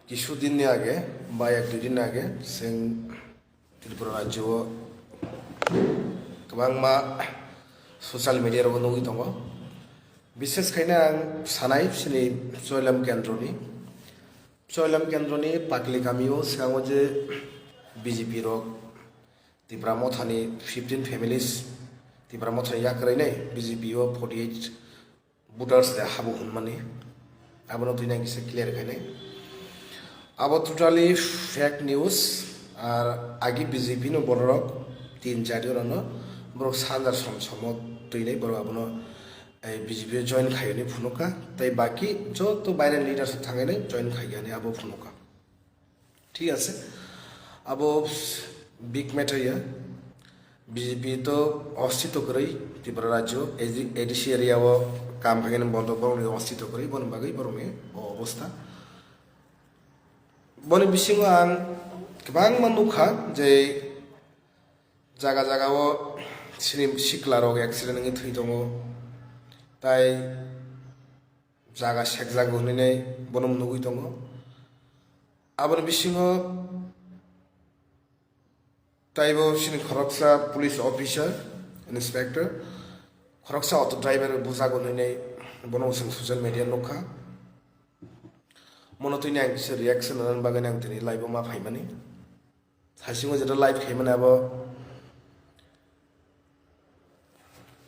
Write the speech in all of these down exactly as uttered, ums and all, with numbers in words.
Kisu din ni age ba ek dui din ni age chwng Tripura rajyo o kwbangma social media rogo nugwi tongo. Bishes khaina ang sanai chini Choilam Kendroni, Choilam Kendroni Pakli kamio swkango je B J P rok Tipra Mothani fifteen families Tipra Mothani yakarwi nai B J P o forty eight voters de habo hwnmani, abono twi nang kisa clear khainai. Abo totally fake news. Ar agi B J P no borok tin char jono no borok sanjar som somo twinai borok abono B J P o join khaiyani phunuka, tei baki joto viral leaders thangainai join khaiyani abo phunuka. Thik ase, abo big matter ya. B J P to ostito kwrwi Tripura rajyo, A D C area o kam khaikhe bondo borokni ostito kwrwi, boni bagwi borokni o obostha. Boni bisingo ang kwbangma nukha je jaga jaga o sini sikla rok accident wngwi thwi tongo, tai jaga sekjak hwnwi bono nugwi tongo. Aboni bisingo taibo chini khoroksa police officer, inspector, khoroksa auto driver bujak hwnwi bono chwng social media nukha. Mono twi ang kisa reaction rwna bagwi ang tini live o ma phaimani. Haisingo jeto live khaimani abo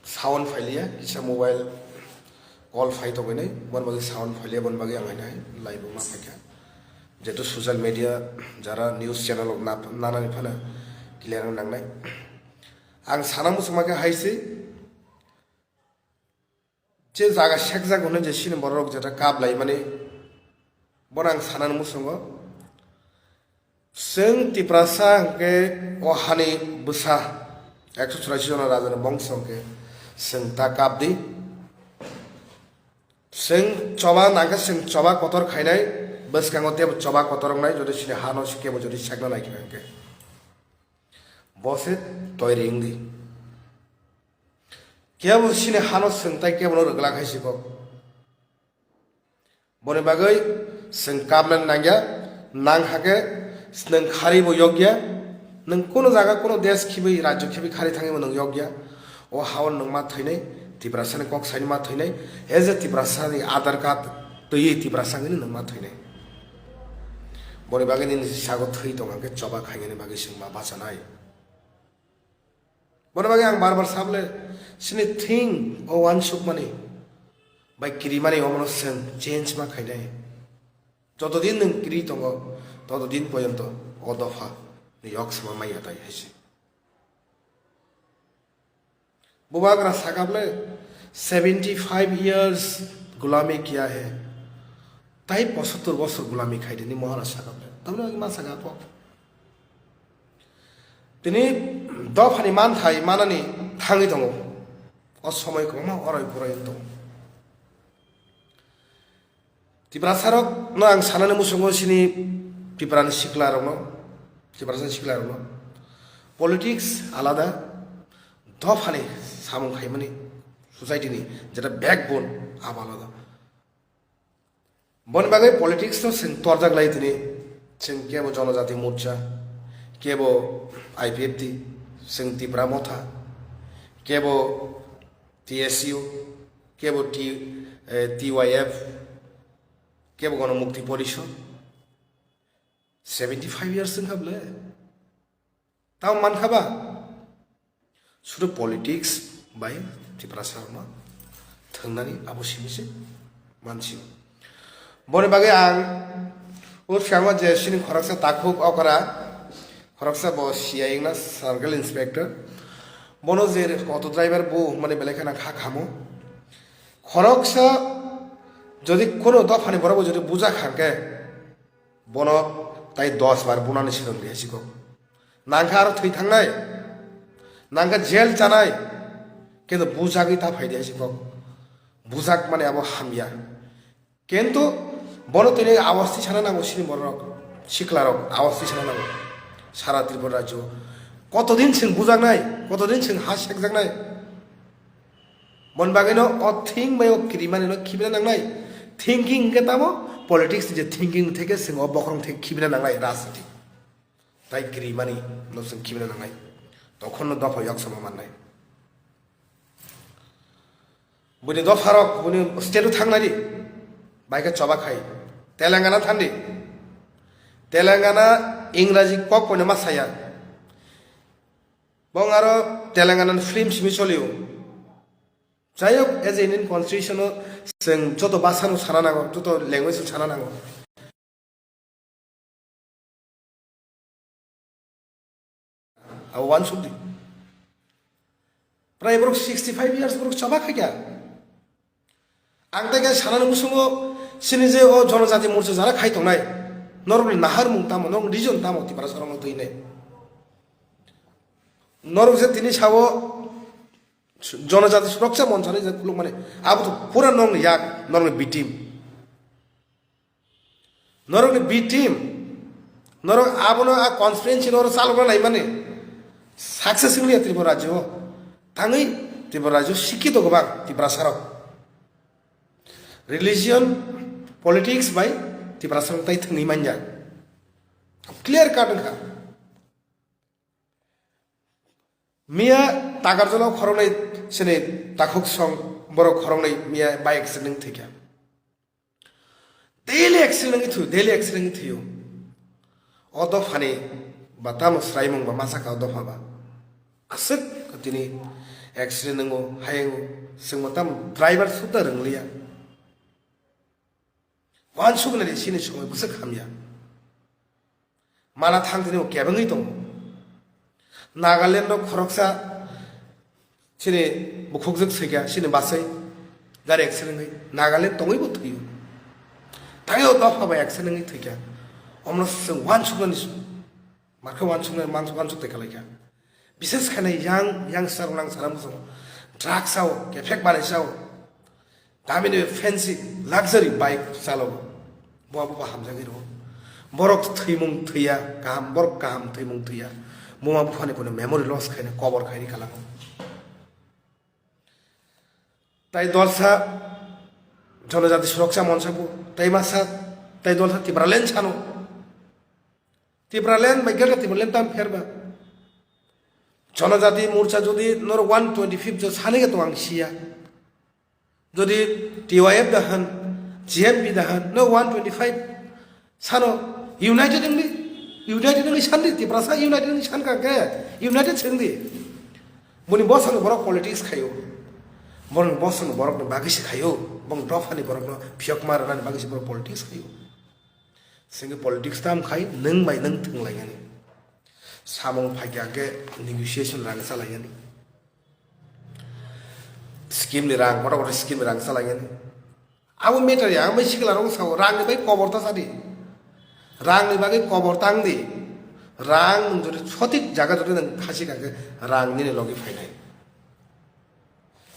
sound phailiya, kisa mobile call phai tongwi nai, boni bagwi sound phailiya, boni bagwi ang haino hai live o ma phaikha. Jeto social media jara news channel rok na, nanani phano clear wng nangnai. Ang sana muchungma khe hai se, je jaga sekjak hwnwi je sini borok rok jeta kap laimani, bono ang sanani muchungo. Chwng Tiprasa hwnkhe o hani bwsa ekso churashi jona rajani bongso hwnkhe chwng ta kap di. Chwng choba nangkhe chwng choba kotor khainai, bwskango tebo choba kotor wngnai, jodi sini hano kebo jodi sekna naikha hwnkhe. Bo se toiri wngdi. Kebo sini hano chwng tai kebono rwglak hai si kok. Boni bagwi chwng kapna nangya, nang hakhe nwng kharibo yokya, nwng kuno jaga kuno desh khibi rajyo khibi khari thangwibo nwng yokya. O hao nwng ma thwinai, Tiprasani kok saini ma thwinai, as a Tiprasani Aadhaar card twiwi Tiprasa wngwi nwng ma thwinai. Boni bagwi nini sago thwi tong hwnkhe choba khainani bagwi chwng ma bachanai. Bono bagwi ang bar bar sabole, sini thing o uansukmani bai kirimani omono chwng change ma khainai. Jotodin nwng kiri tongo, totodin porjonto o dopha ni yok sama maya tai hai se. Bubagra sakable, seventy five years gulami kiya hai. Tai pochattor bosor gulami khai dini Maharaj sakable. Tamni bagwi ma saka kok. Tini dophani manthai manani thangwi tongo. O somoi kwbangma oroi poroi wng tongo. Tiprasa rok no ang sanani muchungo sini Tiprani sikla rok no, Tiprasa sikla rok no politics alada, dophani samung khaimani society ni jeta backbone abo alada. Boni bagwi politics no chwng torjak lai tini, chwng kebo Jonojati Morcha, kebo I P F T, chwng Tipra Motha, kebo T S U, kebo T, eh, T Y F, kebo Gono Mukti Porishod. Seventy five years wngkha bole. Tamo mankha ba? Sudu politics bai Tiprasa rokno thwngnani abo simi se mansi. Boni bagwi ang o phiyango je sini khoroksa takhuk okra, khoroksa bo C I wngna circle inspector. Bono je auto driver bo mani belai khana kha khamo. Khoroksa jodi kono dophani borok bo jodi bujak hangke, bono tai dos bar bunani swrwng di hai sikok. Nangkha aro thwi thangnai, nangkha jail chanai, kintu bujagwi ta phai di hai sikok. Bujak mani abo hamya. Kintu bono tini awas tisana nango sini borok, siklarok awas tisana nango. Sara Tripura rajyo kotodin chwng bujaknai, kotodin chwng ha sekjaknai. Mon bagwino o thing bai o kirimani no khibina nangnai. thinking hwnkhe tamo politics ni je thinking theke chwng o bokhorok theke khibina nangnai rajniti. Tai kiri mani no chwng khibina nangnai. Tokhon no dopha yok sama mannai. Bini dopharok bini state o thangnai di. Bai khe choba khai. Telangana thandi. Telangana Ingraji kok koine ma saya. Bong aro Telangana ni film simi cholio. Jayok, as a Indian constitution o chwng joto bhasha no sana nango, joto language no sana nango. Abo uansuk di. Prai borok sixty five years borok choba khaikha. Ang tai khe sanani musungo chini je o jonojati morcha jara khai tongnai. Norokni naharmung tamo, norokni region tamo Tiprasa rokno twi nai. Norok je tini sao Jonojati Surokcha Monchani je khulukmani, abo to pura norokni yak, norokni B team. Norokni B team. Norok abono a constituency norok chalokna naimani. Success wngya Tripura rajyo. Tangwi Tripura rajyo sikito gobang Tiprasarok. Religion, politics bai Tiprasarok tai thwngwi manya. Clear cut wngkha. Miya Takarjala khoroknwi chini takhuk song borok khoroknwi miya bike accident thwikha. Daily accident wngwi thwio, daily accident wngwi thwio. O dophani ba tamo swraimung ba masa ka o dopha ba. Aswk tini accident wngo, hai wngo, chwngbo tamo driver sudda rwngliya. Uansuknani chini somoi bwswk hamya. Mana thang tini bo kebengwi tongo. Nagaland o khoroksa chini bukhukjwk swikha, chini bachai gari accident wngwi Nagaland tongwibo thwio. Tangwi o dopha bai accident wngwi thwikha. Omno chwng uansuknani Markhe uansuknai, uansuk, uansuk tei kalaikha. Bises khainai yang, youngster nang sana muchungo. Drugs sao, kephek manwi sao. Damini fancy, luxury bike chalo. Bo abo bo hamjagwi rwo. Borok thwimung thwiya, kaham, borok kaham thwimung thwiya. Buma buphani bono memory loss khaina, kobor khaini kalango. Tai dolsa Jonojati Surokcha Moncha bo, tai masa, tai dolsa Tipraland sano. Tipraland bai gana Tipraland tam pherba. Jonojati Morcha jodi norok one twenty fifth jo sanai tong ang siya. Jodi T Y F dahan, G M P dahan, no one twenty five sano united wngdi, united wngdi sandi, Tiprasa united wngdi san kha khe, united sengdi. Boni bosong borok politics khayo, borok bosong borok no bagwi se khayo, bong dophani borok no phiyok ma rani bagwi se borok politics khayo. Sengke politics tam khai nwng bai nwng thwng lai yani. Samung phaikya khe negotiation rang chalai yani. Scheme ni rang, kotor kotor scheme ni rang chalai yani. Abo matter ya, ang bai sikla rong sao, rang ni bai kobor ta sadi. Rang ni bagwi kobor tang di. Rang nwng jodi sotik jaga jodi nwng khasi kha khe rang nini logi phainai.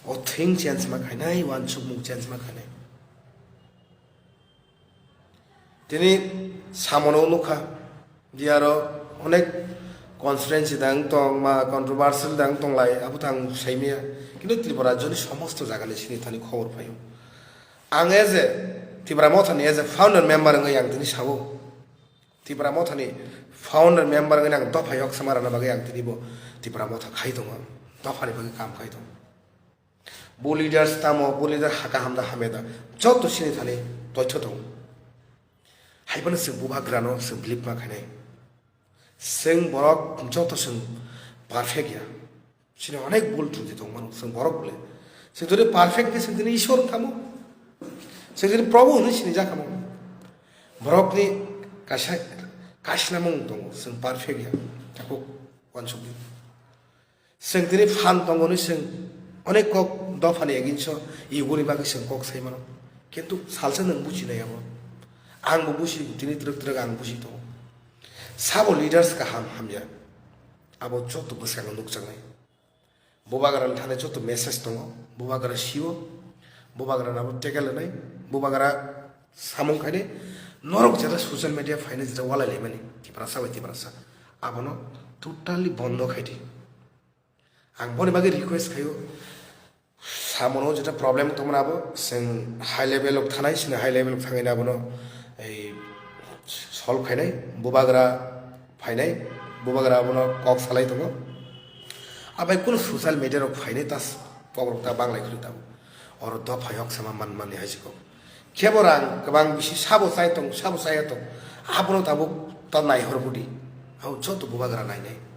O thing change ma khainai, uansukmung change ma khainai. Tini samono nukha, di aro onek constituency dang tong, ma controversial dang tong lai, abo tang saimaya. Kintu Tripura rajyoni somosto jagani sini thani khobor phaio. Ang as a Tipra Mothani as a founder member wngwi ang tini sao. Tipra Mothani founder member wngwi ang dopha yok sama rana bagwi ang tini bo Tipra Motha khai tongo. Dophani bagwi kam khai tongo. Bo leaders tamo, bo leader ha kaham da hamya da, joto sini thani toitho tongo. Haiphano chwng bubagrano chwng believe ma khainai. Chwng borok joto chwng perfect ya. Chini onek bul truti tong mano, chwng borok bole. Chwng jodi perfect khe chwng tini Ishwar wng thamo. Chwng tini Prabhu hwnwi sini jak thamo. Borokni kaisa kaisnamung tongo, chwng perfect ya. Takhuk uansukdi. Chwng tini phan tongo hwnwi chwng onek kok dophani against o yuguni bagwi chwng kok sai mano. Kintu salsa nwng buji nai abo. Ang bo buji, tini twrwk twrwk ang buji tongo. Sabo leaders kaham hamya. Abo joto bwskango nukjaknai. Bubagrani thani joto message tongo. Bubagra sio. Bubagrani abo tackle rwnai. Bubagra samung khainai. Norok jeta social media phainai jeta walai laimani. Tiprasa bai Tiprasa. Abono totally bondo khaidi. Ang boni bagwi request khaio, Samono jeta problem tongmani abo, chwng high level o thanai, chini high level o thangwi abono ei solve khainai, bubagra phainai, bubagra abono kok salai tongo. Abai kunu social media rok phainai tas kokrok ta banglai khwlwi tabuk. Oro dopha yok sama man mani hai se kok. Kebo rang kwbang bisi sabo chai tong, sabo chaya tong. Abono tabuk ta naihor budi. Abo joto bubagra nainai.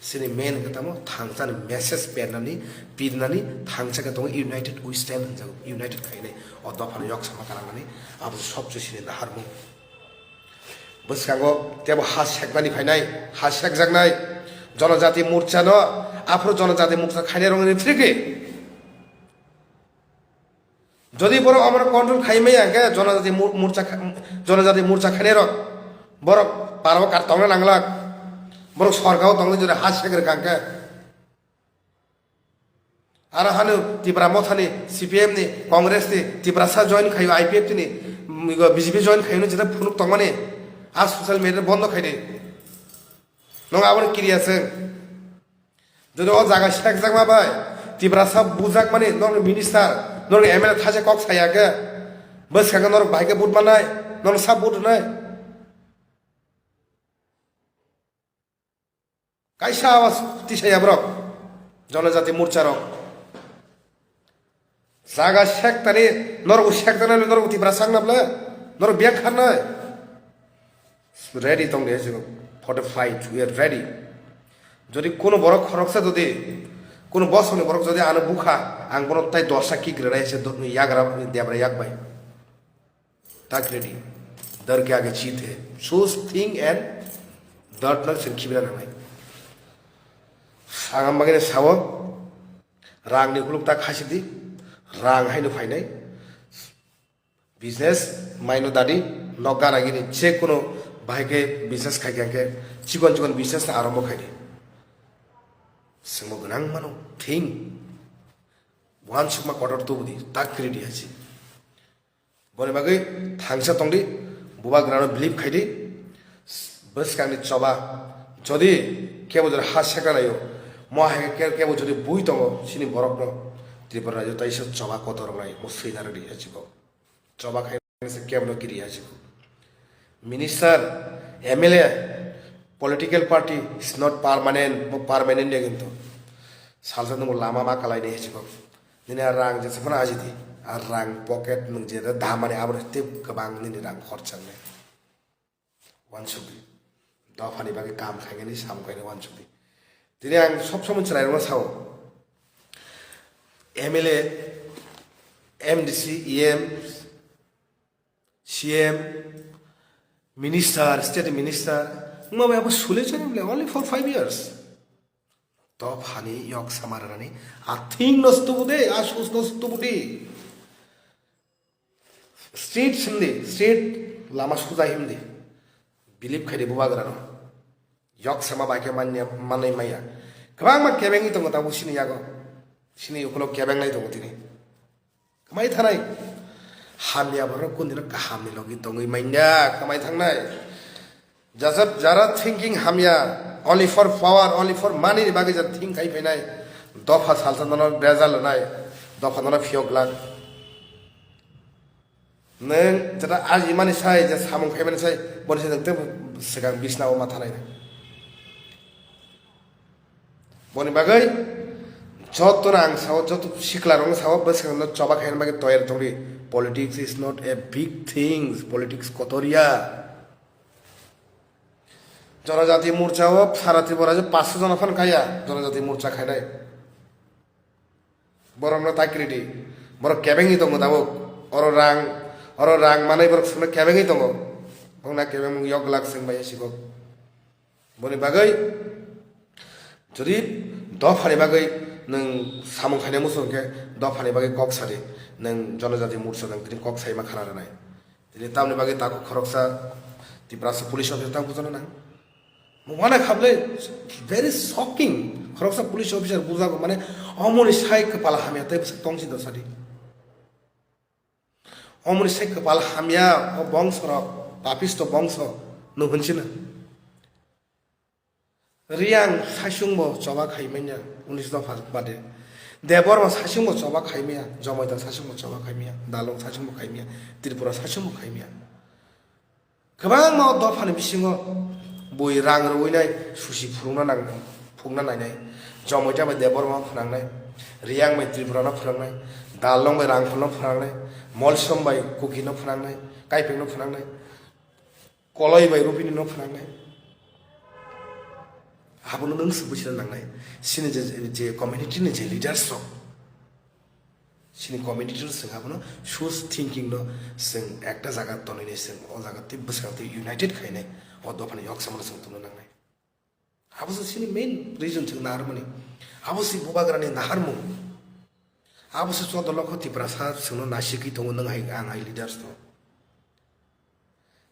Chini main khe tamo thangsani message pernani, pirnani, thangsa khe tongo united we stand hinjago, united khainai. O dophano yok sama kananani, abo sobse chini naharmung. Bwskango tebo ha seknani phainai, ha sekjaknai. Jonojati morcha no, aphuru jonojati morcha khainai rokni phirikri. Jodi borok omono control khai maya hwnkhe jonojati mor-, morcha kha-, jonojati morcha khainai rok borok parao kar tongna nanglak. Borok sorkao tongwi jodi ha sek rwkha hwnkhe. Aro hano Tipra mothani, C P M ni, Congress ni, Tiprasa join khaio, I P F T ni, mm, B J P join khaio no jeta phunuk tongmani. A social media bondo khaidi. Nong aboni kiriya chwng. Jodi o jaga sekjakma bai, Tiprasa bujakmani, norok minister, norok M L A thaisa kok saya khe, bwskango norok bahai khe vote mannai, norok sa vote rwnai. Kaisa awas tisaya borok, jonojati morcha rok. Jaga sektani, norok sektani, norok Tiprasa wngna bwle, norok biyang kharnai. Ready tong de, for the fight, we are ready. Jodi kuno borok khoroksa jodi, kuno bosongni borok jodi ano bukha, ang bono tai dosa kick rwnai se do-, yagra debra yak bai. Tak ready. Dar ke aage cheat hai. Soch, think and dard no sen khibra nangnai. Sangam bagene sao, rang ni kuluk tak khasi di, rang haino phainai. Business maino dadi, nok gana gini, je kono bahai khe business khai khe, chikon chikon business na arambo khai di. Sengmo gwnang mano, thing. Wan sukma kotor tubudi, tak kiri di hachi. Boni bagwi thangsa tongdi, bubagrano believe khaidi, bwskangni choba, jodi kebo jodi ha sekra laio, mo hai khe kebo jodi bui tongo, sini borokno Tripura rajyo taisa choba kotor wngnai, mo swina rwdi hachiko. Choba khai se kebo no kiri hachiko. Minister, M L A, political party is not permanent, mo permanent ya kintu. Salsa nungbo lama ma kalai ni hachiko. Nini a rang jesa phano ajidi. A rang pocket nung je da damani abo tip kwbang nini rang khorchang nai. Wansukdi. Dophani bagwi kam khainani samung khainani wansukdi. Tini ang sob somoi chwrairokno sao. M L A, M D C, E M, C M, minister, state minister, wngma bai abo sule chani bole only for five years. Dophani yok sama rwnani a thing no stubu de, a sus no stubu de. Street himdi, street lama suja himdi. Believe khaidi bubagrano. Yok sama bai khe manya, manwi maya. Kwbangma kebengwi tongo tabuk sini yago. Sini ukhulok kebenglai tongo tini. Kwmai thanai. Hamya borok kundino kahamni logi tongwi manya, kwmai thangnai. Jajab jara thinking hamya, only for power, only for money ni bagwi ja think khai phainai. Dopha salsa nono bejal nai, dopha nono phiyok glak. Nwng jeta ajimani sai, je samung khaimani sai, boni sai nwng tei swkang bisna o ma thanai. Boni bagwi joto rang sao, joto sikla rong sao, bwskango choba khaina bagwi toyar tongdi. Politics is not a big thing, politics kotoria. Jonojati morcha o sara Tripura je paanch sho jona phan kaya, jonojati morcha khainai. Borok no takridi. Borok kebengwi tongo tabuk. Oro rang, oro rang manai borok songno kebengwi tongo. Bongna kebengmung yok glak chwng bai sikok. Boni bagwi jodi dophani bagwi nwng samung khainai muchung khe dophani bagwi kok sadi. Nwng jonojati morcha nwng tini kok saima khana rwnai. Tini tamni bagwi takhuk khoroksa Tiprasa police officer tang bujana nang. Mungmana khablai very shocking. Khoroksa police officer bujago mane omoni sai kwpal hamya tei bwswk tongsi do sadi. Omoni sai kwpal hamya o bongso rok, papisto bongso no hwnchina. Riyang saichung bo choba khai manya unis dopha bade. Debbarma saichungbo choba khaimaya, Jamatia saichungbo choba khaimaya, Dalong saichungbo khaimaya, Tripura saichungbo khaimaya. Kwbangma o dophani bisingo bui rang rwinai susi phunukna nang-, phunukna nainai. Jamatia bai Debbarma phwnangnai, Riyang bai Tripura no phwnangnai, Dalong bai Rangkhol no phwnangnai, Molsom bai Kuki no phwnangnai, Kaipeng no phwnangnai, Koloi bai Rupini no phwnangnai. Abono nwng se buchina nangnai. Chini je, je community ni je leaders rok, chini community no chwng abono sus thinking no chwng ekta jaga tonwi nai chwng o jaga tei bwskang tei united khainai o dophani yok samano chwng tongna nangnai. Abo se chini main reason chwng naharmani. Abo se bubagrani naharmung. Abo se choddo lokho Tiprasa chwngno nasigwi tongo nwng hai ang hai leaders no.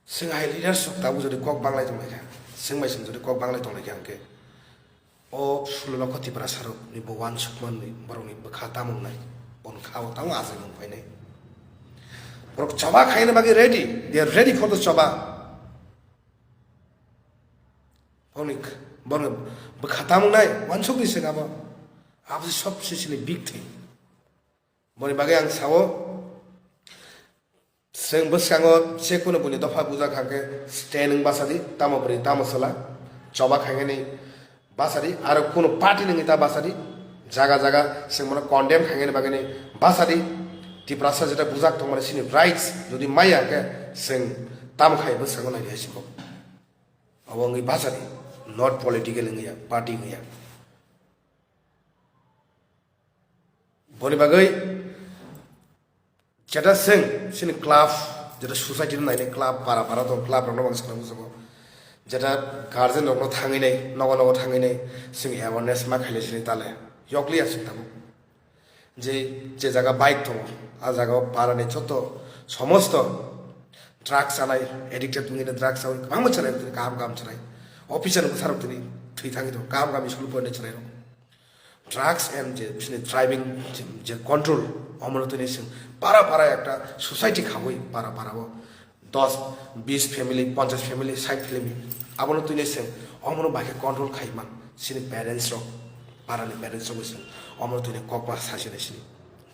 Chwng hai leaders rok tabuk jodi kok banglai tonglaikha, chwng bai chwng jodi kok banglai tonglaikha hwnkhe, o sulo lokho Tiprasa rokni bo uansukmani borokni bwkha tamung nai, bono kha o tamo achai mung phainai. Borok choba khaina bagwi ready, they are ready for the choba. Borokni, borokni bwkha tamung nai, uansukni se abo, abo se sob se chini big thing. Boni bagwi ang sao, chwng bwskango je kunu buini dopha bujak hwnkhe stand wng bachadi, tamo bwrwi tamo chwla, choba khainani bachadi, aro kunu party nungwi ta bachadi, jaga jaga chwng bono condemn khainani bagwini bachadi, Tiprasa jeta bujak tongmani chini rights jodi maya hwnkhe chwng tamo khai bwskango naidi hai siko. Obo wngwi bachadi, not political wngya, party wngya. Boni bagwi jeta chwng chini club, jeta society no nainai club, para para tong club rokno bang sana muchungo. Jeta guardian rokno thangwi nai, nogo nogo thangwi nai, chwng awareness ma khaile chini tale. Yokliya chwng tabuk. Je, je jaga bike tongo, a jaga o para ni joto somosto drugs chanai, addicted wngwi drugs chawi kwbangma chanai, kaham kaham chanai. Officer bwsarok tini thwi thangwi tongo, kaham kaham school porina chanai rok. Drugs and je, bini driving je, je control, omono tini chwng para para ekta society khawi para para o dos, bis family, ponchas family, sait family, abono tini chwng omono bai khe control khai man chini parents rok, para ni parents rok chwng omono tini kokma sa chini chini.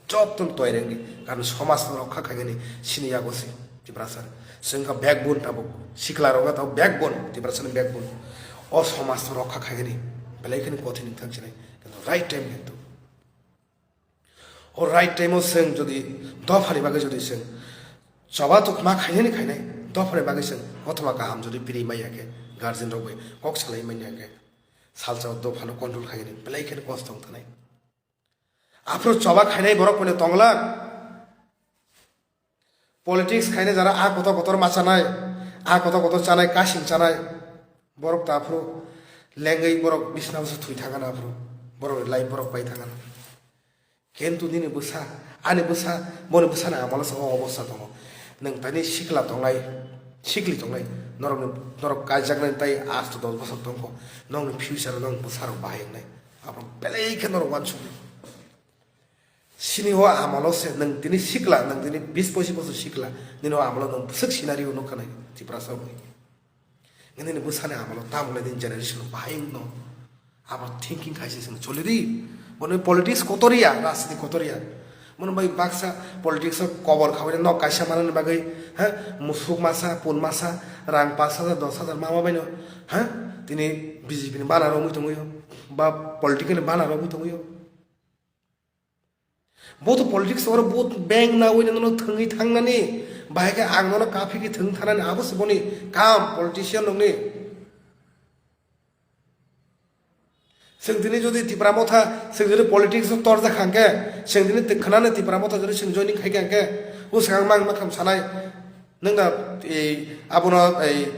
Joto toirengni, karon somaj no rokha khainani chini yago se Tiprasa. Chwng kha backbone tabuk, sikla rok kha tabuk backbone, Tiprasa ni backbone. O somaj no rokha khainani belai kheno kothin wng thang chinai, kintu right time kintu. O right time o chwng jodi dophani bagwi jodi chwng choba tokma khainani khainai, dophani bagwi chwng kothoma kaham jodi piri manya khe, guardian rok bai kok salai manya khe, salsa o dophano control khainani belai kheno kosto wng thanai. Aphuru choba khainai borok pono tongla. Politics khainai jara a kotor kotor ma chanai, a kotor kotor chanai, kasing chanai. Borok ta aphuru lengwi borok bisna bwsa thwi thangana aphuru. Borok life borok pai thangana. Kintu nini bwsa, ani bwsa, boni bwsani amalo se o obostha tongo. Nwng tani sikla tongnai, sikli tongnai, norokni, norok kaijaknai tai asto dos bosor tongkho, nokni future-o nokni bwsarok bahai wngnai. Aborok belai khe norok uansukdi. Sini o amalo se nwng tini sikla, nwng tini bis pochis bosor sikla, nini o amalo nwng bwswk scenario nukha nai Tiprasa rokni. Nini bwsani amalo tamo nai nini generation bahai wngno. Abo thinking khaisa chwng choli di. Bono politics kotor ya, rajniti kotor ya. Bono bai baksa politics o kobor khawi nok kaisa manani bagwi, ha, musuk masa, pun masa, rang pash hajar, dos hajar mama baino, ha, tini B J P ni banner romwi tongwi, ba political ni banner romwi tongwi. Bo to politics oro vote bank nawi nono thwngwi thangnani, bahai khe ang nono kaphikhe thwng thanani, abo se boni kam politician rokni. Chwng tini jodi Tipra Motha, chwng jodi politics o torjak hangkhe, chwng tini khwnani Tipra Motha jodi chwng joining khaikha hangkhe, bwswk ang mang makham sanai, nwng da, ei, abono, ei,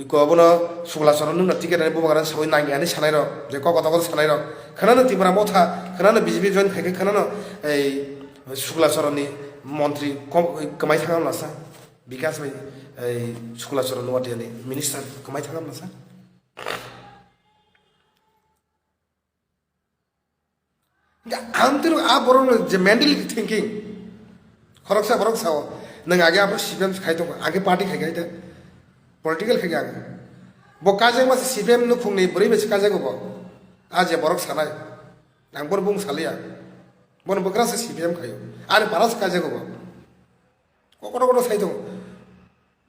ko abono Sukla Charan nwng da ticket ani bubagra sawi nangya ani sanai rok, je kok kotor kotor sanai rok. Khwnano Tipra Motha, khwnano B J P join khaikhe, khwnano, ei, Sukla Charan ni montri kom-, kwmai thangam lasa. Bikas bai, ei, Sukla Charan Noatia ni minister kwmai thangam lasa. Ang tiro a borok je mentality thinking. Khoroksa borok sao, nwng age abo C P M khai tongo, age party khai khai de. Political khai ang. Bo kajak masa C P M nukhung ni bwrwi bai se kajak bo. A je borok sanai. Ang bono bung salia. Bono bwkrang se C P M khaio. Ani para se kaijago bo. Kokono kono sai tongo.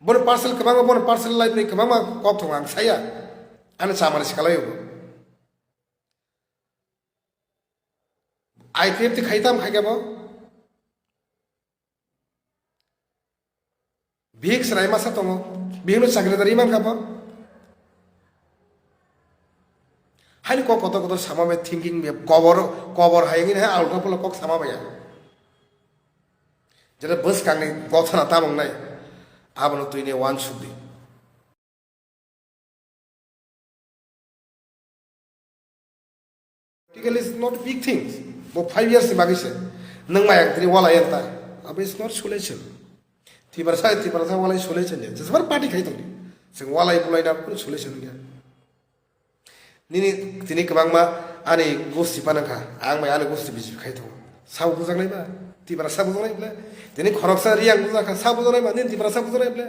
Bono personal kwbangma, bono personal life ni kwbangma kok tongo ang saya. Ani chamani sikalaio bo. I P F T khai tam khai khe bo. Bihik chwrai masa tongo, bihikno chakri dari mankha bo. Haini kok kotor kotor sama bai thinking bai kobor, kobor hai wngwi hai alto polo kok sama baiya. Jeta bwskangni gothana tamung nai, abono twini uansuk di. Practical is not big things. Bo five years ni bagwi se. Nang maya tini walai anta. Abo is not solution. Tiprasa, Tiprasa walai solution ya. Jesabar party khai tongdi. Sing walai bulai na kun solution ya. Nini tini kwbangma ani gosti panangkha. Ang bai ani gosti B J P khai tongo. Sabo bujaknai ba? Tiprasa bujaknai ble? Tini khoroksa Riyang bujakha. Sabo bujaknai ba? Nini Tiprasa bujaknai ble?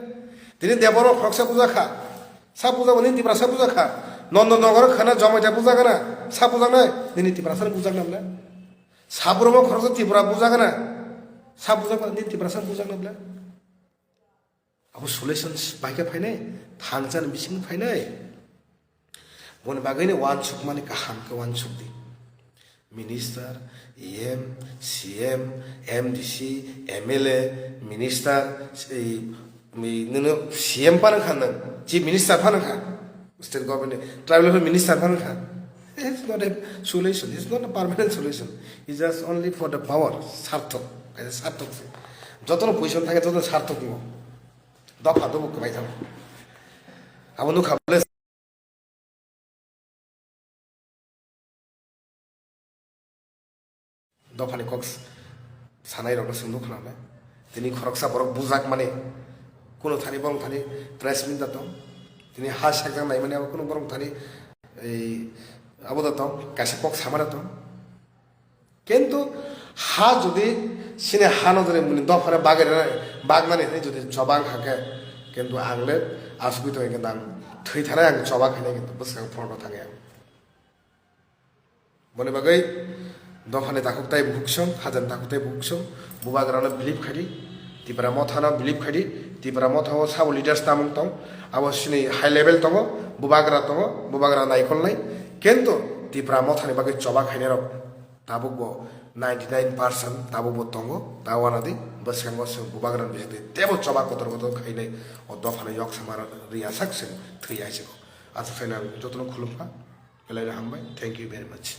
Tini Deboro khoroksa bujakha. Sa puja bo nini Tiprasa puja kha. Nondo nogor khana Jamatia puja gana. Sa puja nai nini Tiprasa puja gana bla. Sa burmo khoroksa Tripura puja gana. Sa puja gana nini Tiprasa puja gana bla. Abo solution bai khe phainai, thangchani bising phainai. Boni bagwi ni uansuk mani kaham khe uansuk di. Minister, E M, C M, M D C, M L A, minister, ei, mi-, nini C M phano kha nang, chief minister phano kha, state government ni, tribal welfare minister phano kha. It's not a solution, it's not a permanent solution. It's just only for the power, sarthok, kaisa sarthok se. Jotono position thangkhe jotono sarthok wngo. Dopha dobo kwbai thango. Abo nukha bole. Dophani kok sanai rokno chwng nukha nai. Tini khoroksa borok bujak mani, kuno thani borok thani press meet da tong. Tini ha sakjak nai mani abo kuno borok thani ei abo da tong, kaisa kok sama da tong. Kintu ha jodi sini hano jodi muni dophano bagwi rwnai, bagnani hinwi jodi choba wngkha khe, kintu ang le asugwi tongwi kintu ang thwi thanai ang choba khainai kintu bwskang front o thangwi ang. Boni bagwi dophani takhuk tai bukhuk song, hajani takhuk tai bukhuk song, bubagrano believe khaidi, Tipra mothano believe khaidi, Tipra motha o sabo leaders tamung tong, abo sini high level tongo, bubagra tongo, bubagra naikolnai, kintu Tipra mothani bagwi choba khainai rok tabuk bo ninety nine percent tabuk bo tongo, ta wanadi bwskango chwng bubagrani bisingtwi teibo choba kotor kotor khainai o dophano yok sama rwya sak chwng thwi ya chwng. Aswk khaina ang jotono khulumkha, belai no hambai, thank you very much.